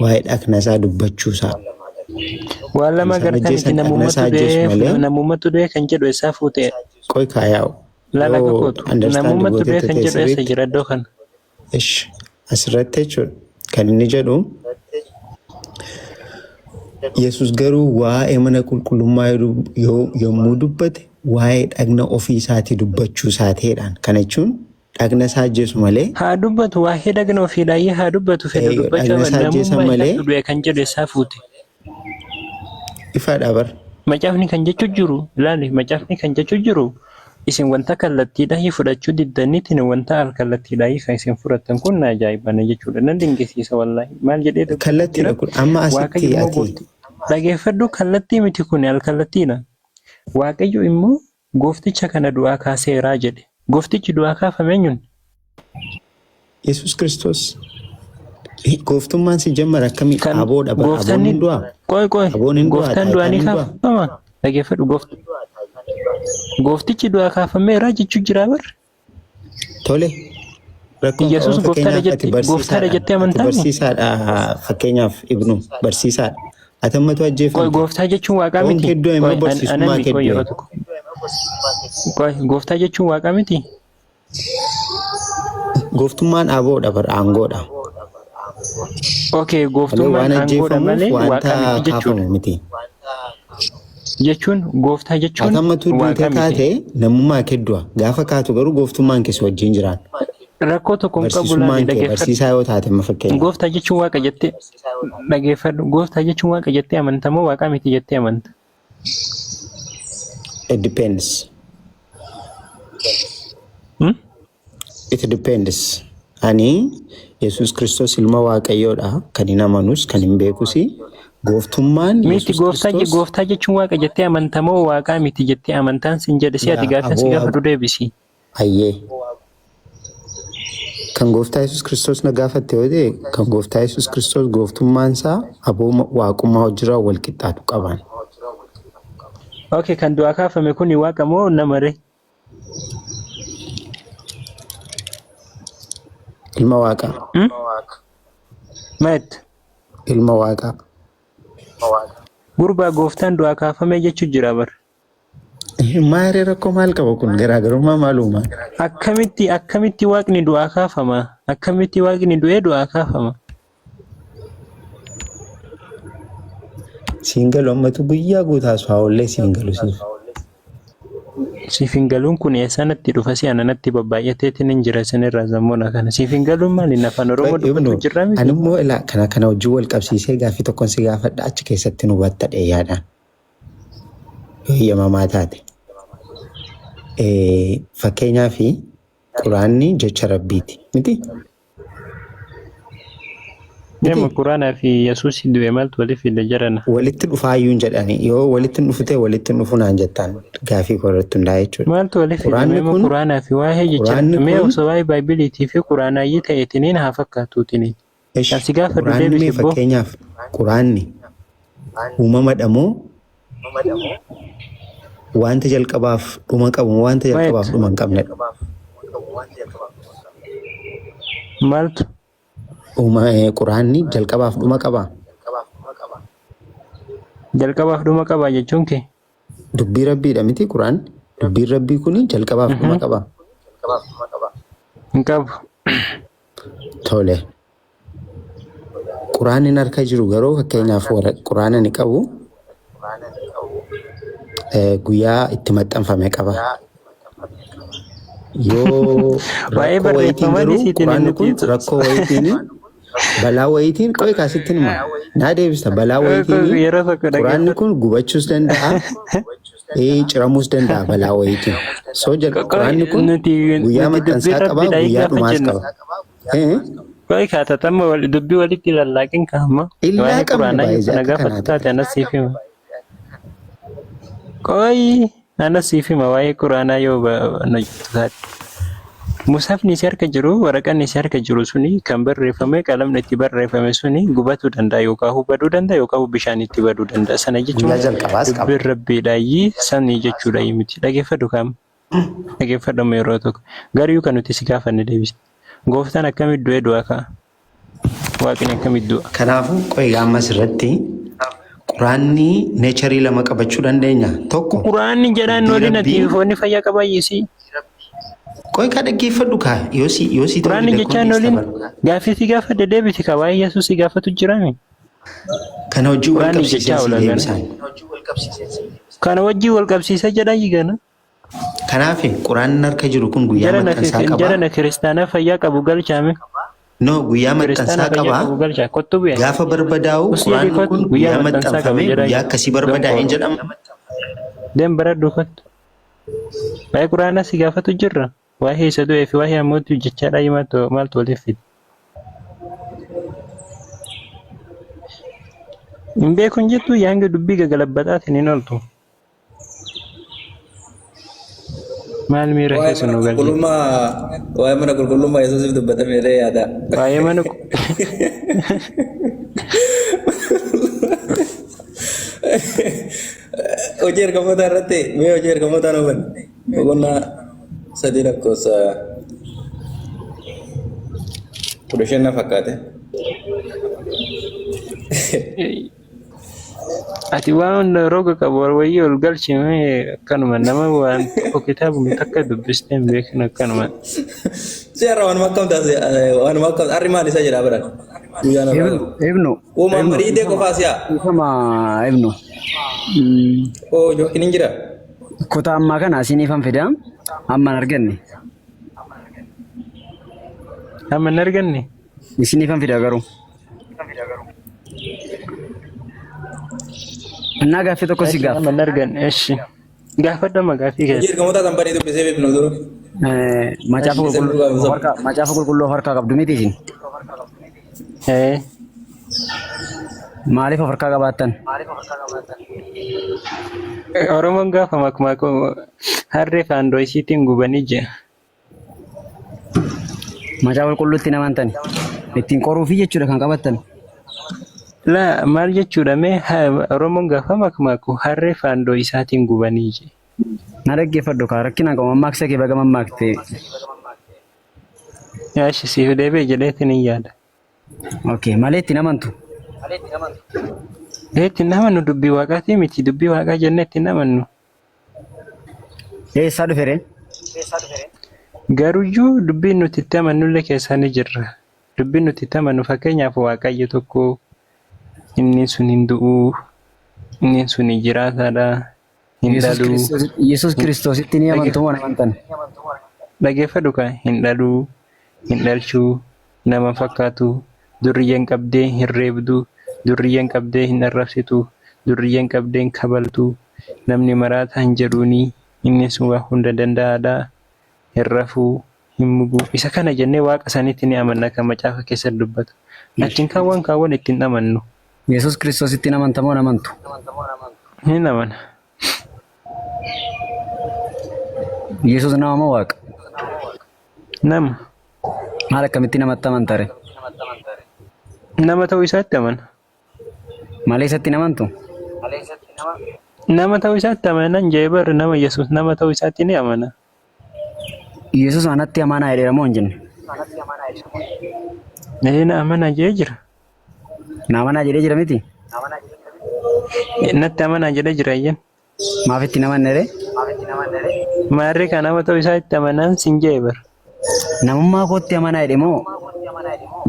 waa'ee dhagna isaa dubbachuu isaa. Waan Kan lama isaan agartaniiti ajjeesan dhagna namumatu isaa ajjeesu du'ee malee namumatu du'ee kan jedhu eessaa fuute? qoy kaayaa'u. Laala Yoo kakootu understand namumatu du'ee gooteetta kan ta'e jedhu eessa sirriitti jira iddoo kana? Ish asirratti jechuudha kan inni jedhu Yesus garuu waa'ee mana qulqullummaa yommuu dubbate waa'ee dhagna ofii isaatii dubbachuu isaateedhaan. Kana jechuun dhagna isaa ajjeesu malee Haa dubbatu waa'ee dhagna ofiidhaayyee haa dubbatu fedha dubbachuu dhagna isaa ajjeesan namummaa malee isaatu du'e kan jedhu eessaa fuute? Ifaadha bar. Macaafni kan jechu jiru ilaali macaafni kan jechu jiru isin wanta kallattiidhahi fudhachuu diddaniitiin wanta alkallattiidhahi kan isin fudhattan kun na ajaa'ibana jechuudha nan dinqisiisa wallaahi maal jedhee dubbata jira Kallattiidha kun amma asitti waaqayyo immoo ati goofti dhageeffadhu kallattii miti kun alkallattiidha waaqayyo immoo goofticha kana du'aa kaaseeraa jedhe gooftichi du'aa kaafame eenyuun Yesuus Kiristoos gooftummaan si jammar akkamii Kan aboodha bara aboon gooftaan hin du'aa qoy qoy aboon hin du'aa gooftaan du'aa taayitaan ni hin du'aa kaafama dhageeffadhu gooftichi du'aa kaafameera jechuu jira bar tole rakkoon Iyyasuus qaban gooftaadha fakkeenyaaf ati jette gooftaadha barsiisaadha jettee ati amantaa mi? barsiisaadha fakkeenyaaf ibnu barsiisaadha ati ammatu Qoy ajjeefamte gooftaa jechuun waaqaa foon miti. kee du'e Qoy immoo an barsiisummaa anami kee qoy du'e yeroo tokko. Qoy gooftaa jechuun waaqaa miti. Gooftummaan aboodha bar aangoodha. Okay, Malee gooftummaan waan aangoodha ajjeefamuuf malee wanta waaqa miti jechuudha. kaafamu miti. Jechuun gooftaa jechuun Ati ammatu waaqa duutee miti. kaate namummaa kee du'a. Gaafa kaatu garuu gooftummaan kee si wajjin jiraan. Rakkoo tokko hin qabu laali Barsiisummaan kee dhageeffadhu. barsiisaa yoo taate amma fakkeenyaaf. Gooftaa jechuun waaqa jettee dhageeffadhu. Gooftaa jechuun waaqa jettee amanta moo waaqa miti jettee amanta? It depends. Hmm? It depends. Ani Yesuus Kiristoos ilma Waaqayyoodha. Kan hin amanus kan hin beekus. Gooftummaan Miti Yesuus gooftaa Kiristoos gooftaa jechuun waaqa jettee amanta moo waaqaa miti jettee amantaan sin jedhe si ati yaa gaafan si aboo gaafadhu deebisi. Hayyee. Kan gooftaa Yesuus Kiristoos na gaafatte yoo ta'e, kan gooftaa Yesuus Kiristoos gooftummaan isaa aboo waaqummaa hojirraa wal qixxaatu qabaan. Okay, kan du'aa kaafame kuni waaqa moo nama ree? Ilma waaqaa. Hmm? Maet. Ilma waaqaa. Gurbaa gooftaan du'aa kaafame jechuu jira bar. Maaree rakkoo maal qaba kun garaagarummaa maal uuma? Akkamitti akkamitti waaqni du'aa kaafama? Akkamitti waaqni du'ee du'aa kaafama? Siin galu ammatu guyyaa guutaa haasawaa oollee siin galu siif. Siif hin galuun kun eessaa natti dhufa si ana natti babbaay'ateetiin hin jira isinirraa zammoona kana. Siif hin galuun maali afaan Oromoo Qoy dubbatu ibnu jirra ani miti? immoo ilaa kana kana wajjin wal qabsiisee gaaffii tokkon si gaafadha achi keessatti nu hubatta dheeyyaadhaan. Yoo eeyyamamaa taate. Fakkeenyaaf Quraanni jecha Rabbiiti miti? Deema Miti? Quraanaa fi Yesuus du'e maaltu waliif fide jarana? Walitti dhufaayyuu hin jedhani. Yoo walitti hin dhufu ta'e walitti hin dhufu naan jettaan gaafii koo irratti hundaa'e jechuudha. Maaltu waliif fide Quraanni meema kun Quraanaa fi waa'ee jecha Quraanni mee kun osoo waa'ee Baaybiliitii fi Quraanaayyii ta'eetiniin haa fakkaatuutiniin. Kan ish si gaafadhu Quraanni mee deebisi boo. fakkeenyaaf Quraanni uumamadha moo wanta jalqabaaf dhuma qabu moo wanta jalqabaaf Wait dhuma hin qabnedha? maaltu Quraanni jalqabaaf dhuma qabaa? jalqabaaf dhuma qabaa jechuun kee? Dubbii Rabbiidha miti Quraanni? Dubbiin Rabbii kuni jalqabaaf dhuma qabaa? Hin qabu. Tole. Quraanni harka jiru garuu fakkeenyaaf quraana ni qabu guyyaa itti maxxanfame qaba. Yoo Waa'ee rakkoo wayiitiin barreeffamaa garuu dhiisiitiin quraanni nuti kun rakkoo wayiitiin Balaa wayiitiin qoy kaasitti hima. Naa deebista balaa wayiitiin Yeroo tokko quraanni dhaggeeffadhu. kun gubachuus danda'a, ciramuus danda'a balaa wayiitiin. So Qoy quraanni kun nuti guyyaa nuti dubbii maxxansaa qaba, rabbiidha guyyaa gaafa dhumaas jennu. qaba. Eh? Qoy kaatatama dubbii walitti lallaaqin kaama. Illaa Waa'ee qabna quraanaa yoo baay'ee kana akka gaafatu kanaati. taate anas siif hima. Qoy anas siif hima waa'ee quraanaa yoo na jettu taate. Musafni si harka jiru waraqaan si harka jiru suni kan barreeffame qalamni itti barreeffame suni gubatuu danda'a yookaan baduu danda'a yookaan bishaan itti baduu danda'a. Sana jechuun Guyyaa jalqabaas qaba. dubbiin rabbiidhaayyii sanii jechuudha miti. Dhageeffadhu kaama. Dhageeffadhu amma yeroo tokko. Garuu kan nuti si gaafanne deebise. Gooftaan akkamitti du'ee du'aa ka'a? Waaqni akkamitti du'a? Kanaafuu qoy ammas irratti quraanni neecharii lama qabachuu dandeenya. Tokko Quraanni jedhaan dubbii waliin ati rabbii foonni fayyaa qabaayisi. qoy kaa dhaggeeffadhu kaa yoo si yoo si ta'uu Quraanni dide kun jechaan dhiista waliin bara. gaaffii si gaafadhe deebisi ka waa'ee Yesuus si gaafatu jiraami. Kana wajjin wal Quraanni qabsiiseen jechaa si oola gana. deebisaan. Kana wajjin wal qabsiisa jedhaa gana. Kanaaf quraanni harka jiru kun guyyaa Jara na maxxansaa jara qaba. na kiristaanaa fayyaa qabu galchaame. No guyyaa Kiristaana maxxansaa fayyaa qaba. qabu galchaa kottu bu'e. Gaafa barbadaa'u Usii adii quraanni kottu kun guyyaa guyyaa maxxansaa qaba maxxanfame jedhaa guyyaa akkasii barbadaa'een donqooro. jedhama. Deem baradhu kottu. Waa'ee quraanaa si gaafatu jirra. Waa'ee isa du'ee fi waa'ee ammootu jechaadhaa maaltu maaltu waliif fide. Hin beekun jettu yaanga dubbii gagalabbataatiin hin ooltu. Maal miira Waa'ee keessa mana nu galchite? qulqullummaa waa'ee mana qulqullummaa Yesuusiif dubbatame jedhee yaada. Waa'ee mana Hojii ergamootaa irratti mee hojii ergamootaa nu hubanne. Boqonnaa 3 lakkoofsa 15 na fakkaate. Ati waan roga qabu wayii ol galchi mee akkanuma nama waan tokko kitaabuma takka dubbistee hin beekin akkanuma. Si har'a waanuma akkam taasise waanuma akkam har'i maal isa jedhaa baran. Guyyaan har'aa Ibnu, kun. Ibnu, Uumaan Ibnu, bariitee ifama, qofaa si'a. ifama Ibnu. Oo yookiin hin jira. Kutaa ammaa kana isiniifan fida. Amma hin arganne. Amma hin arganne. Isiniifan fida garuu. Innaa gaaffii tokko si Eshi gaafa. amma hin arganne eshi. Gaafadhu amma gaaffii Hojii keessa. ergamootaa kan banee dubbisee beeknu dura. Macaafa Isa qulqulluu duukaa of buusa. harkaa macaafa qulqulluu of harkaa qabdu miti isin. Ee. Maaliif of harkaa qabaattan? Oromoon gaafa makmaaku harree faandoo isiitiin gubanii jea. Macaafa qulqulluutti hin amantani. Ittiin qoruufi jechuudha kan qabattan. Laa maal jechuudha mee Oromoon gaafa makmaaku harree faandoo isaatiin gubanii jea. Na dhaggeeffadhu kaa rakkina qabu mammaaksa kee baga mammaakte. Yaashi siif deebi'e jedheetiin hin yaada. Okay, malee ittiin amantu. Ee ittiin amannu dubbii waaqaatii miti dubbii waaqaa jennee ittiin amannu. Eessaa dhufe ree? Garuyyuu dubbiin nuti itti amannullee keessaa ni jirra. Dubbiin nuti itti amannu fakkeenyaaf Waaqayyo tokko inni sun hin du'u, inni sun jiraataadha, hin Yesuus dhalu. Kiristoos Yesuus Kiristoositti ni amantu moo hin amantan? Dhageeffadhu kaa hin dhalu, hin dhalchu, nama hin fakkaatu, durriyyeen qabdee hin reebdu, durriyyeen qabdee hin arrabsitu, durriyyeen qabdee hin kabaltu, namni maraataa hin jedhuuni, inni sun waa hunda danda'aadha, hin rafu, hin mugu. Isa kana jennee waaqa sanitti ni amanna kan macaafa keessatti dubbatu. Achiin kaawwan kaawwan itti hin amannu. Yesuus Kiristoositti ni amanta moo hin amantu? Hin amana. Yesuus nama moo waaqa? Nama. Maal akkamitti namatti amanta ree? Nama ta'uu isaatti amana. Malee isatti hin amantu? Nama ta'uu isaatti amanan jee bar nama Yesuus nama ta'uu isaatti ni amana. Yesuus anatti amanaa jedheera moo hin jenne? Ee na amanaa jee jira. Na amanaa jedhee jira miti? Natti amanaa jedhee jira eeyyan. Maaf itti hin amanne ree? Maarree kan nama ta'uu isaa itti amanaan sin jee bar. Namummaa kootti amanaa jedhe moo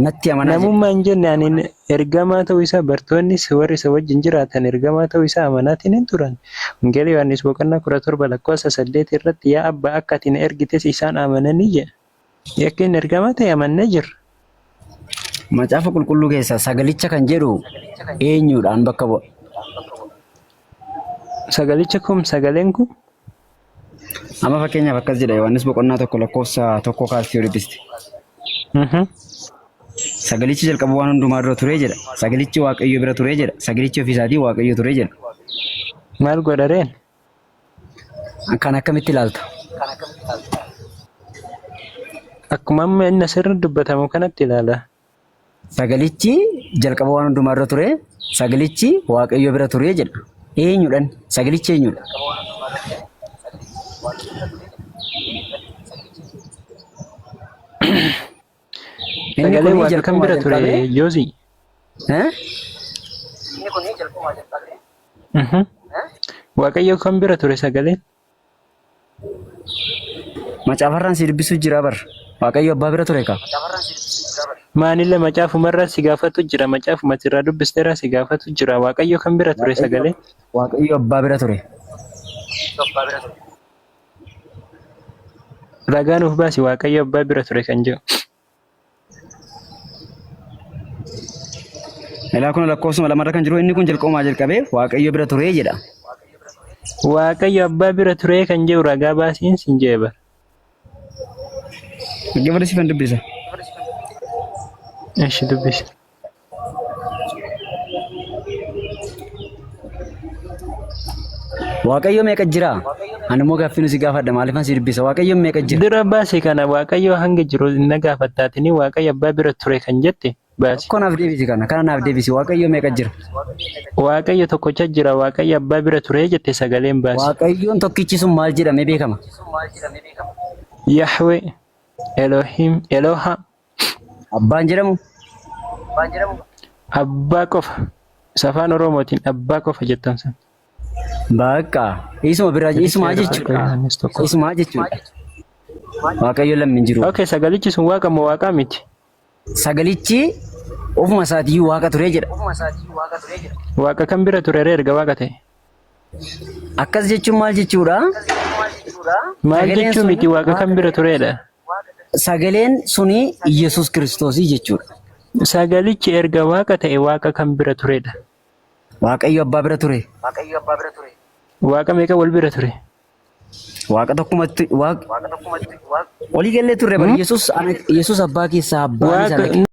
natti amanaa jedhe? Namummaa hin jenne ani ergamaa ta'uu isaa bartoonnis warri isa wajjin jiraatan ergamaa ta'uu isaa amanaatiin hin turan. Wangeela Yohaannis boqonnaa 17 lakkoofsa 8 irratti yaa abbaa akka ati na ergites isaan amananii jedha. Yakka inni ergamaa ta'e amannee jirra. Macaafa qulqulluu keessaa sagalicha kan jedhu eenyuudhaan bakka bu'a? Sagalicha kum sagaleen kun Amma fakkeenyaaf akkas jedha Yohaannis boqonnaa 1 lakkoofsa 1 kaastee yoo dubbiste. Sagalichi jalqaba waan hundumaa dura ture jedha. Sagalichi Waaqayyo bira ture jedha. Sagalichi ofii isaatii Waaqayyo ture jedha. Maal godhareen? Kan akkamitti ilaalta? Akkuma amma inni asirra dubbatamu kanatti ilaala. Sagalichi jalqaba waan hundumaa dura ture. Sagalichi Waaqayyo bira ture jedha. Eenyudhan? Sagalichi eenyudha? Inni Sagalee kun waaqa kam jalqabumaa bira ture jalqabee Joozii? Eh? Waaqayyo kam bira ture sagaleen? Macaafarraan si dubbisuu jira bar. Waaqayyo abbaa bira ture kaa. Maanillee macaafumarraa si gaafatu jira. Macaafuma sirraa dubbisteerraa si gaafatu jira. Waaqayyo kam bira ture Waaqayyo sagaleen? Waaqayyo abbaa bira ture. Ragaa nuuf baasi Waaqayyo abbaa bira ture kan jedhu. Ilaa kun lakkoofsuma lamarra kan jiru inni kun jalqabumaa jalqabee Waaqayyo bira ture jedha. Waaqayyo abbaa bira ture kan jedhu ragaa baasiin sin jedhe bara. Dhaggeeffadhu siifan dubbisa. Eshi dubbisi. Waaqayyo meeqa jira? Ani immoo gaaffii nu si gaafadha maaliifan si dubbisa? Waaqayyo meeqa jira? Dura baasi kana Waaqayyo hanga jiru na gaafattaatini Waaqayyo abbaa bira ture kan jette baasi. Tokko naaf deebisi kana kana naaf deebisi Waaqayyo meeqa jira? Waaqayyo tokkocha jira Waaqayyo abbaa bira ture jette sagaleen baasi. Waaqayyoon tokkichi sun maal jedhamee beekama? Yahweh, Elohim, Eloha. Abbaan jedhamu Abbaa qofa. Isa afaan Oromootiin abbaa qofa jettan san. Bakka isuma bira isumaa jechuudha. Yohaannis tokko. Isumaa jechuudha. Waaqayyo lammi hin jiru. Okay, sagalichi sun waaqa moo waaqaa miti? Sagalichi ofuma isaatiiyyuu waaqa ture jedha. Waaqa kan bira ture ree erga waaqa ta'e. Akkas jechuun maal jechuudha? Maal Sagaleen jechuu sun miti waaqa kan bira tureedha. Sagaleen suni Yesuus Kiristoosii jechuudha. Sagalichi erga waaqa ta'e waaqa kan bira tureedha. Waaqayyo abbaa bira ture. Waaqa meeqa wal bira ture? Waaqa tokkumatti waaqa walii gallee turre bari Yesuus ana Yesuus abbaa keessaa abbaan isa Waaqa ana.